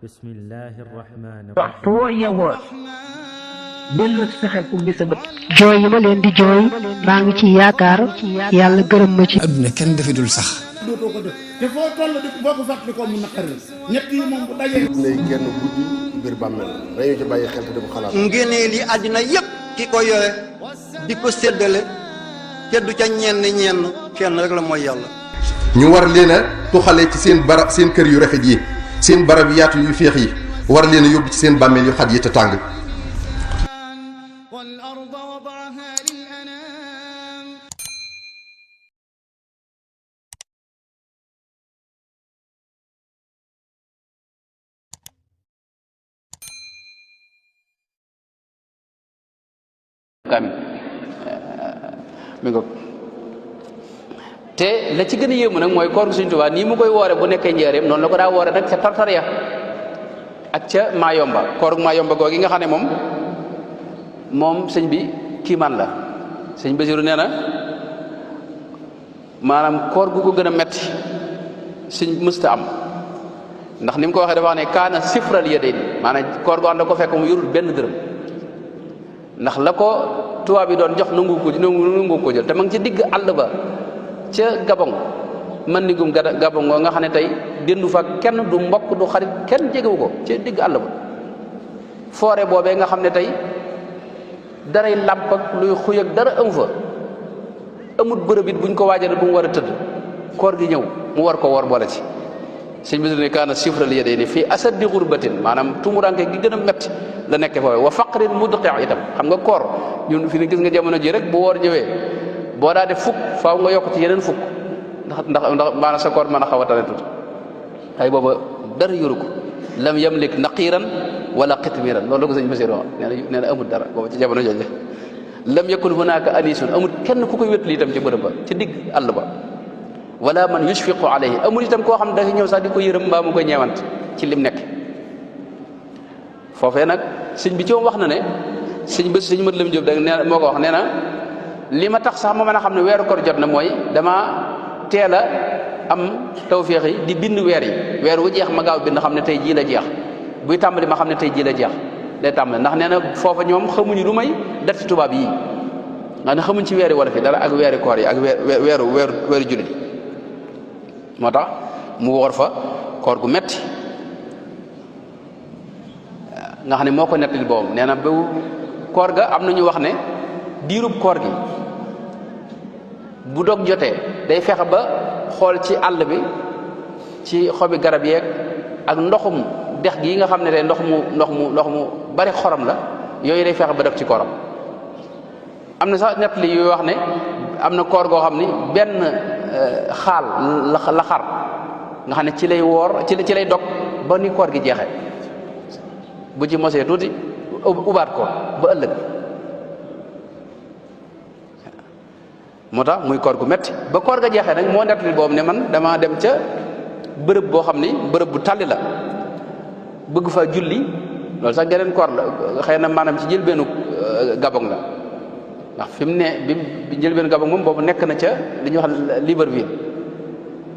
bismillahi rahmaani waxtu woo yeewoo dellu sa xel ubbi sa bët jooy yi ma leen di jooy maa ngi ci yaakaar yàlla gërëm ma ci adduna kenn defetul sax dootoo ko def te foo toll di boo ko fàttali ko mu naqari la ñett yi moom bu dajee nay génn guddi biir bàmmeel dañu ci bàyyi xel te di ko xalaat ngénee li àddina yépp ki ko yore di ko séddale te du ca ñenn kenn rek la mooy yàlla. ñu war leen a tuxale ci seen barab seen kër yu rafet yi seen barab yaatu yu féex yi war leen a yóbbu ci seen bàmmeel yu xat yi te tàng. mi ngo te la ci gën a yéemu nag mooy koor gu Sëñ Tuubaa nii mu koy woore bu nekkee njëriñ noonu la ko daa woore nag ca tartar ya ak ca Maayomba koor gu Maayomba googi nga xam ne moom sëñ bi kiimaan la sëñ Basiru nee na maanaam koor gu ko gën a metti sëñ mësta am ndax ni mu ko waxee dafa wax ne kaana sifral yadayni maanaam koor goo xam ne ko fekk mu yorul benn dërëm ndax la ko tubaab bi doon jox nangu ko jël te ma ngi ci digg àll ba ca Gabon man nigum Gabon nga xam ne tey dendu fa kenn du mbokk du xarit kenn jegewu ko ca digg àll ba forêt boobee nga xam ne tey daray làmp ak luy xuy ak dara amu fa amut bërëb it buñ ko waajal bu mu war a tëdd koor gi ñëw mu war ko woor boole ci sëñ bi ne kaana sifral yadayni fii asaddi xurbatin maanaam tumuranke gi gën a metti la nekke foofu wa faqrin mudqi itam xam nga koor ñun fi ne gis nga jamono ji rek bu woor ñëwee boo daa def fukk faaw nga yokk ci yeneen fukk ndax maanaam sa koor mën a xaw a tane tuuti ay booba dara yoru ko lam yamlik naqiran wala qitmiran loolu la ko sëñ Basiru wax nee na amul dara booba ci jamono jooju lam yakun hunaka anisun amul kenn ku koy wétli itam ci bërëb ba ci digg àll ba wala man yushfiqu alayhi amul itam koo xam ne dafa ñëw sax di ko yërëm mbaa mu koy ñeewant ci lim nekk foofee nag sëñ bi ci moom wax na ne sëñ Mat Lam Jóob da nee moo ko wax nee na li ma tax sax ma mën a xam ne weeru koor jot na mooy dama teel a am tawféex yi di bind weer yi weer wu jeex ma gaaw bind xam ne tey jii la jeex buy tàmbali ma xam ne tey jii la jeex day tàmbali ndax nee na foofa ñoom xamuñu lu may dati tubaab yii nga ne xamuñ ci weeri wolof yi dara ak weeri koor yi ak weeru jullit moo tax mu woor fa koor gu metti nga xam ne moo ko nettali boobu nee na ba koor ga am na ñu wax ne diirub koor gi bu dog jotee day fexe ba xool ci àll bi ci xobi garab yeeg ak ndoxum dex gi nga xam ne tey ndox mu bari xorom la yooyu day fexe ba def ci kooram am na sax nettali yooyu wax ne am na koor goo xam ni benn xaal la xar nga xam ne ci lay woor ci lay dog ba ni koor gi jeexee bu ci mosee tuuti ubaat ko ba ëllëg moo tax muy koor gu metti ba koor ga jeexee nag moo nettali boobu ne man dama dem ca bërëb boo xam ni bërëb bu tàlli la bëgg fa julli loolu sax geneen koor la xëy na maanaam ci njëlbeenu Gabon la ndax fi mu ne bi njëlbeenu Gabon moom boobu nekk na ca li ñuy wax Libreville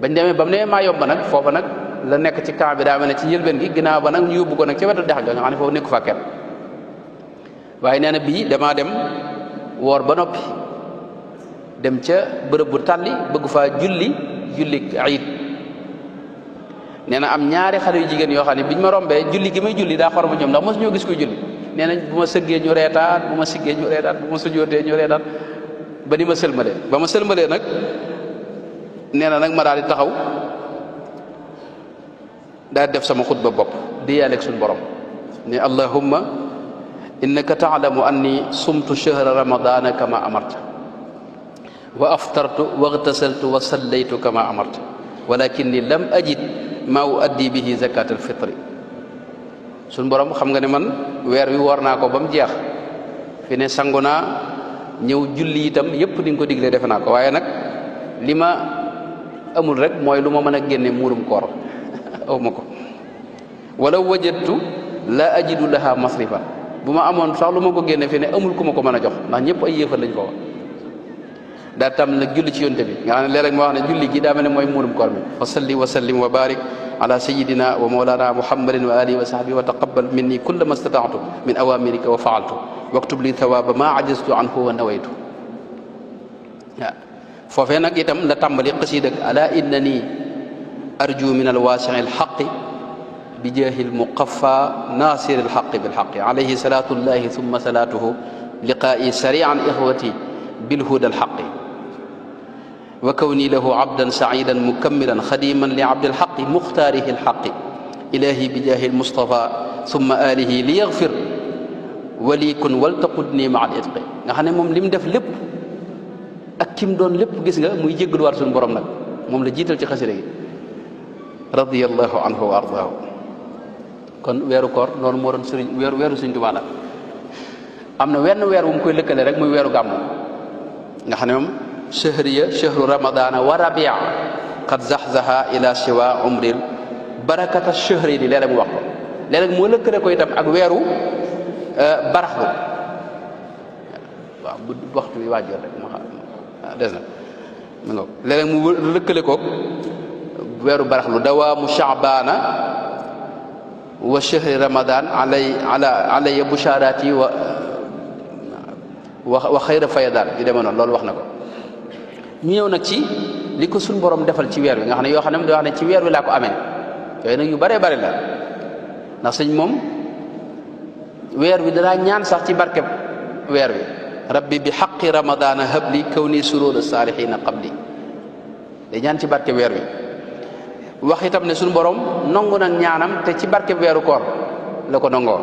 bañ demee ba mu ne Maayomba nag foofa nag la nekk ci camp bi daa mel ne ci njëlbeen gi ginnaaw ba nag ñu yóbbu ko nag ca wetu dex ga nga xam ne foofu nekku fa kenn waaye nee na bii damaa dem woor ba noppi dem ca bërëb bu tàlli bëgg faa julli ayit nee na am ñaari xale yu jigéen yoo xam ne biñ ma rombee julli gi may julli daa xor ma ñoom ndax mosu ñoo gis koy julli nee nañ bu ma sëggee ñu reetaat bu ma siggee ñu reetaat bu ma sujootee ñu reetaat ba ni ma sëlmalee ba ma sëlmalee nag nee na nag ma daal di taxaw daal def sama xutba bopp di yàlleeg suñu borom ne allahumma innaka taalamu anni sumtu shahra ramadana kama amarta wa aftartu wa igtasaltu wa sallaytu kama amarta walakinni lam ajid ma uaddi bihi zakat alfitri suñu borom xam nga ne man weer wi woor naa ko ba mu jeex fi ne sangu naa ñëw julli itam yépp di nga ko diglee defe naa ko waaye nag li ma amul rek mooy lu ma mën a génne muurum koor aw ma ko wala wajadtu la ajidu laha masrifa bu ma amoon sax lu ma ko génne fi ne amul ku ma ko mën a jox ndax ñëpp ay yéefar lañ ko wax daa tam nag julli ci yonte bi nga xam ne léeg-léeg ma wax ne julli gi daa mel ne mooy muurum koor bi fa salli wa sallim wa barik على سيدنا ومولانا محمد وآله وصحبه وتقبل مني كل ما استطعت من أوامرك وفعلت واكتب لي ثواب ما عجزت عنه ونويت foofee nag itam la tàmbali qasiida ala innani arju min alwaasi alxaqi bi jaahi almuqaffa nasir alxaqi bilxaqi alayhi salatullahi thumma salatuhu liqaa'i sari'an ixwati bilhuda alxaqi wa kawni lahu abdan sa'idan mukammilan xadiman li abdi alxaqi muxtaarihi alxaqi ilahi bi jaahi almustafa thumma alihi li yaxfir walikun waltaqudni ma al itqi nga xam ne moom li mu def lépp ak kim doon lépp gis nga muy jéggaluwaat suñu borom nag moom la jiital ci xasida gi radiyallahu anhu wa ardaahu kon weeru koor noonu moo doon sëriñ weeru Sëriñ Tuubaa nag am na wenn weer wu mu koy lëkkale rek muy weeru gàmmu nga xam ne moom shahriya shahru ramadana wa rabia qad zaxzaha ila siwa umril barakata shahri di léeg-léeg mu wax ko léeg-léeg moo lëkkale ko itam ak weeru baraxlu waaw bu waxtu bi waajur rek ma xam des na mi ngo léeg-léeg mu lëkkale koog weeru baraxlu dawaamu shaabaana wa shahri ramadan alaya busharati wa xayra fayadaan yu demee noonu loolu wax na ko ñu ñëw nag ci li ko suñ borom defal ci weer wi nga xam ne yoo xam ne da wax ne ci weer wi laa ko amee yooyu nag yu bëree bëri la ndax sëñ moom weer wi danaa ñaan sax ci barkeb weer wi rabbi bi xaqi ramadana habli kawni surura salihina qabli day ñaan ci barke weer wi wax itam ne suñu borom nongu nag ñaanam te ci barke weeru koor la ko nongoo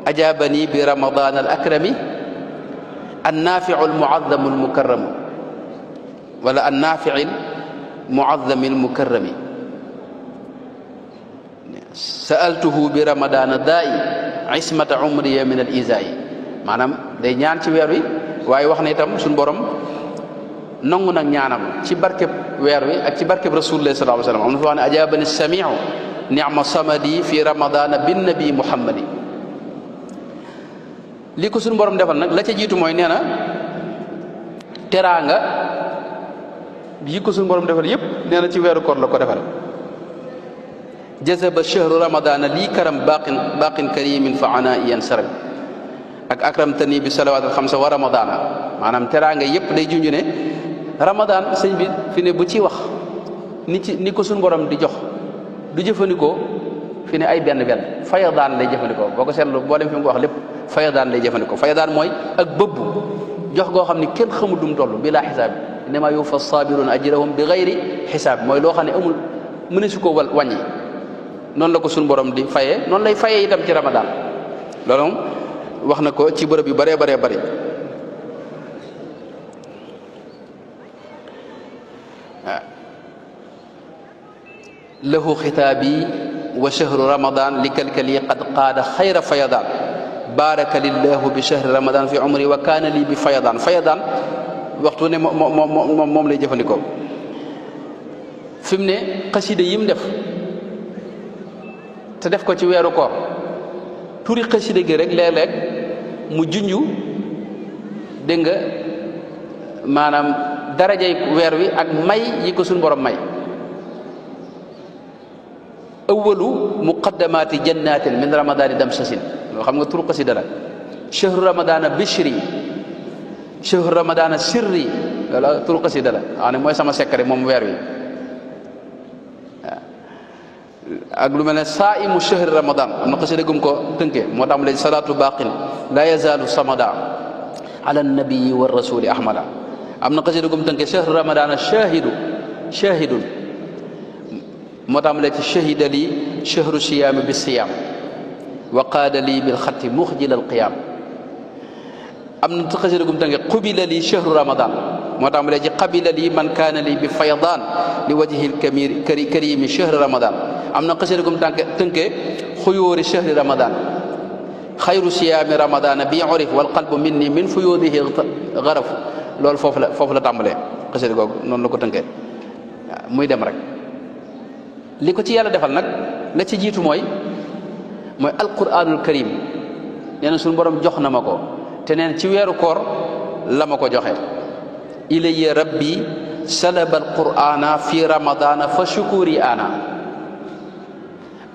ajabani bi ramadana al akrami an nafiu al muazzamu al mukarramu wala an nafiu al muazzami al mukarrami sa'altuhu bi ramadana daa'i ismata umriya min al izaa'i maanaam day ñaan ci weer wi waaye wax na itam suñu borom nangu nag ñaanam ci barkeb weer wi ak ci barkeb rasulullah sallallahu alayhi wa sallam am na fa wax ne ajabani samiu ni'ma samadi fi ramadana bin nabi muhammadi li ko suñu borom defal nag la ca jiitu mooy nee na teraanga yi ko suñu borom defal yépp nee na ci weeru koor la ko defal jazaba shahru ramadana lii karam baqin karimin fa ana iyan saram ak akramtani bi salawaatul xamsa wa ramadana maanaam teraanga yépp day junju ne ramadan sëñ bi fi ne bu ci wax ni ko suñu borom di jox du jëfandikoo fi ne ay benn fayadaan lay jëfandikoo boo ko seetlu boo dem fi mu ko wax lépp fayadaan lay jëfandikoo fayadaan mooy ak bëbb jox goo xam ne kenn xamul dum toll bi laa xisaab innama yuwaffa saabiruna ajrahum bi gayri xisaab mooy loo xam ne amul mëne su ko wàññi noonu la ko suñu borom di fayee noonu lay fayee itam ci ramadan loolu moom wax na ko ci bërëb yu bëree bëree bëri waaw lahu xitaabi wa shahru ramadan li kalkali qad qaada xayra fayadaan baraka lillahu bi shahri ramadan fi umri wa kaana lii bi fayadaan waxtu ne moom lay jëfandikoo fi mu ne xasida yim def te def ko ci weeru koor turi xasida gi rek léeg-léeg mu junju dégg nga maanaam darajay weer wi ak may yi ko suñu borom may awalu muqaddamati jannatin min ramadani damsasin loo xam nga turu xasida la shahru ramadana bishri shahru ramadana sirri loolu turu xasida la xam ne mooy sama secret moom weer wi ak lu mel ne saa'imu shahri ramadan am na xasida gum ko tënkee moo tax mu léegi salaatu baqin la yazaalu samada ala nabii wa rasuli ahmada am na xasida gum tënkee shahru ramadana shahidun moo tax mu léegi shahida lii shahru siyaami bi siyaam wa qaada lii bil xatti muxjil al qiyaam am na xasida gum tënkee qubila lii shahru ramadan moo tax mu léegi qabila lii man kaana lii bi faydaan li wajhi l karimi shahri ramadan am na xasida gum tënkee xuyóori shahri ramadan xayru siyaami ramadana bi urif wal qalbu minni min fuyudihi garafu loolu foofu la tàmbalee xasida googu noonu la ko tënkee waaw muy dem rek li ko ci yàlla defal nag la ci jiitu mooy alquranul karim nee na suñu borom jox na ma ko te neen ci weeru koor la ma ko joxe ilayya rabbi salaba alqur'ana fi ramadana fa shukuri ana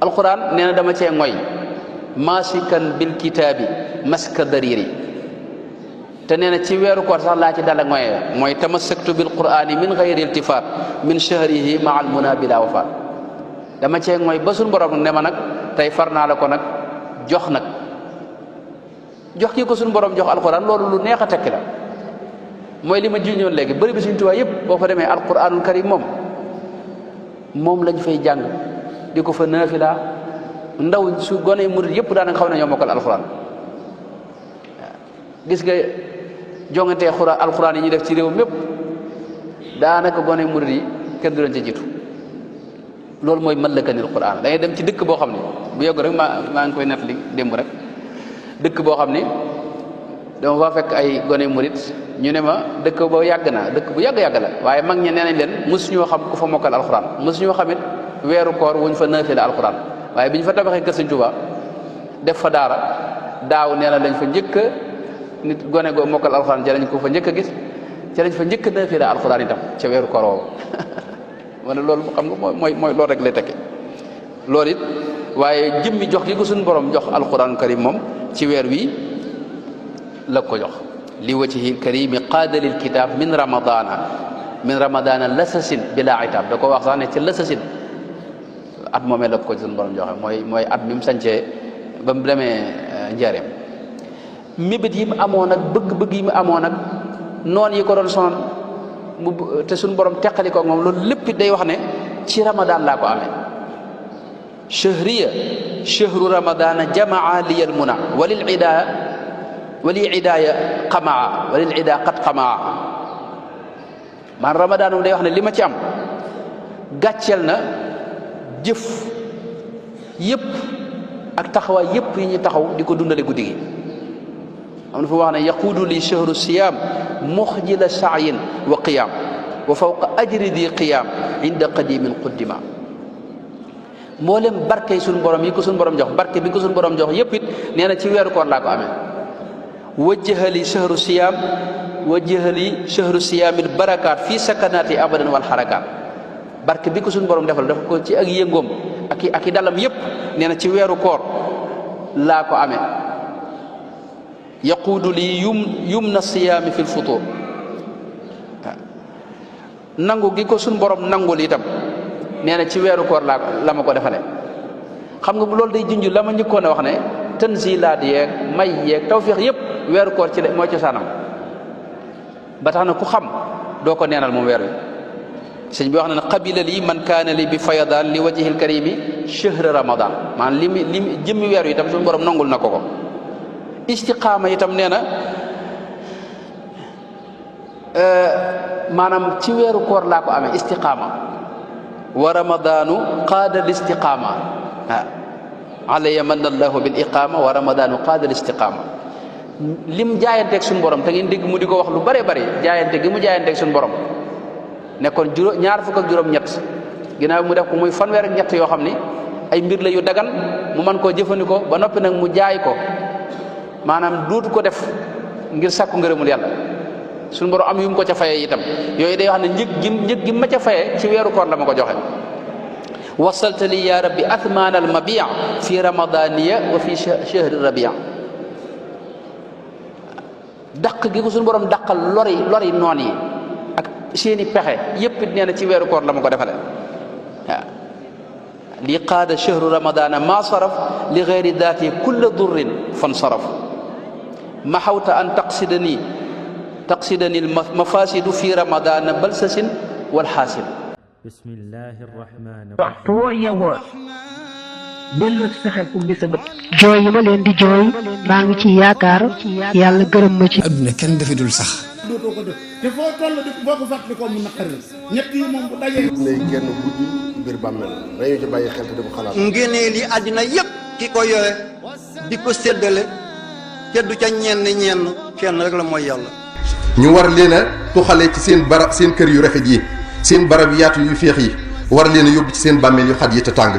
alquran nee na dama cee ngoy masikan bil kitaabi maska dariri te nee na ci weeru koor sax laa ci dala ngoyee mooy tamassaktu bil qur'ani min ghayri iltifat min shahrihi ma al muna bila wafaat dama cee ngoy ba suñu borom ne ma nag tey far naa la ko nag jox nag jox ki ko suñu borom jox alquran loolu lu neex a tekki la mooy li ma jiñoon léegi bëri bi suñu Tuubaa yëpp boo fa demee alquranul karim moom lañ fay jàng di ko fa naafila ndaw su gone murid yëpp daanaka xaw nañoo mokkal alquran gis nga jongantee alquran yi ñuy def ci réew mépp daanaka gone murid yi kenn du leen ci jiitu loolu mooy mallakanil quran da ngay dem ci dëkk boo xam ne bu yogg rek maa ngi koy nett li démb rek dëkk boo xam ni dama fa fekk ay gone murid ñu ne ma dëkk ba yàgg na dëkk bu yàgg-yàgg la waaye mag ñi nee nañ leen mosuñoo xam ku fa mokkal alquran mosuñoo xam it weeru koor wuñ fa naafila alquran waaye bi ñu fa tabaxee kër Sëñ Tuubaa def fa daara daaw nee na lañ fa njëkk a nit gone go mokkal alquran ca lañ ko fa njëkk a gis ca lañ fa njëkk a naafila alquran itam ca weeru koor woowu wala loolu xam nga mooy loolu rek lay tekki loolu it waaye jëmmi jox gi ko suñu borom jox alquran karim moom ci weer wi la ko jox li wajhi karimi qaadalil kitab min ramadana lasasin bila itab da ko wax sax ne ci lasasin at moomee la ko suñu borom joxe mooy at mi mu sancee ba mu demee njaareem mébét yi mu amoon ak bëgg-bëgg yi mu amoon ak noon yi ko doon sonal te suñu borom teqali ko ak moom loolu lépp day wax ne ci ramadan laa ko amee shahriya shahru ramadana jamaa liyal muna walil idaaya qamaa walil ida qad qamaa man ramadan moom day wax ne li ma ci am gàcceel na jëf yëpp ak taxawaay yëpp yi ñu taxaw di ko dundale guddi gi am na fu wax ne yaquudu li shahru siyam muxjila saayin wa qiyam wa fawqa ajri di qiyam inda qadimin quddima mboolem barke yi suñu borom yi ko suñu borom jox barke bi ko suñu borom jox yëpp it nee na ci weeru koor laa ko amee wajjahali shahru siyam wajjahali shahru siyamil barakaat fii sakanaati abadan wal xarakaat barke bi ko suñu borom defal dafa ko ci ak yëngoom ak i dalam yëpp nee na ci weeru koor laa ko amee yaquudu li yumna siyaami fi lfutur nangu gi ko suñu borom nangul itam nee na ci weeru koor la ma ko defale xam nga loolu day junj la ma njëkkoon a wax ne tanzilaat yeeg may yeeg tawfiix yëpp weeru koor ci mooy cosaanam ba tax na ku xam doo ko neenal moom weer wi sëñ bi wax na ne qabila lii man kaana li bi fayadaan li wajhil karimi shahr ramadan maanaam li jëmmi weer wi itam suñu borom nangul na ko istiqaama itam nee na maanaam ci weeru koor laa ko amee istiqaama wa ramadanu qaada l istiqaama alaya man allahu bil iqaama wa ramadanu qaada l istiqaama lim jaayanteeg suñu borom te ngeen dégg mu di ko wax lu bare bare jaayante gi mu jaayanteeg suñu borom nekkoon ñaar fukk ak juróom-ñett ginnaaw mu def ko muy fanweer ak ñett yoo xam ni ay mbir la yu dagan mu mën koo jëfandikoo ba noppi nag mu jaay ko maanaam duutu ko def ngir sàkku ngërëmul yàlla suñu borom am yu mu ko ca fayee itam yooyu day wax ne njëg gi ma ca fayee ci weeru koor la ma ko joxe wasalta li ya rabbi athman al mabia fi ramadaniya wa fi shahri rabia dàq gi ko suñu borom dàqal lori noon yi ak seeni pexe yépp it nee na ci weeru koor la ma ko defale waaw li qaada shahru ramadana ma saraf li gayri daati kulla durrin fan saraf maxawta an taqsidani almafasidu fi ramadana balsasin walxaasil bismillahi rahmani waxtu woo yewoo dellu sa xel ubbi sa bët jooy yi ma leen di jooy maa ngi ci yaakaar yàlla gërëm ma ci adduna kenn defedul sax dootoo ko def te foo toll di boo ko fàttali ko mu naqari ñett yi moom bu dajee nay genn guddi biir bàmmeel nañu ci bàyyi xel te di ko xalaat ngéneel yi àddina yépp ki ko yore di ko séddale te du ca ñenn kenn rek la mooy yàlla ñu war leen a tuxale ci seen kër yu rafet yi seen barab yaatu yu féex yi war leen a yóbbu ci seen bàmmeel yu xat yi te tàng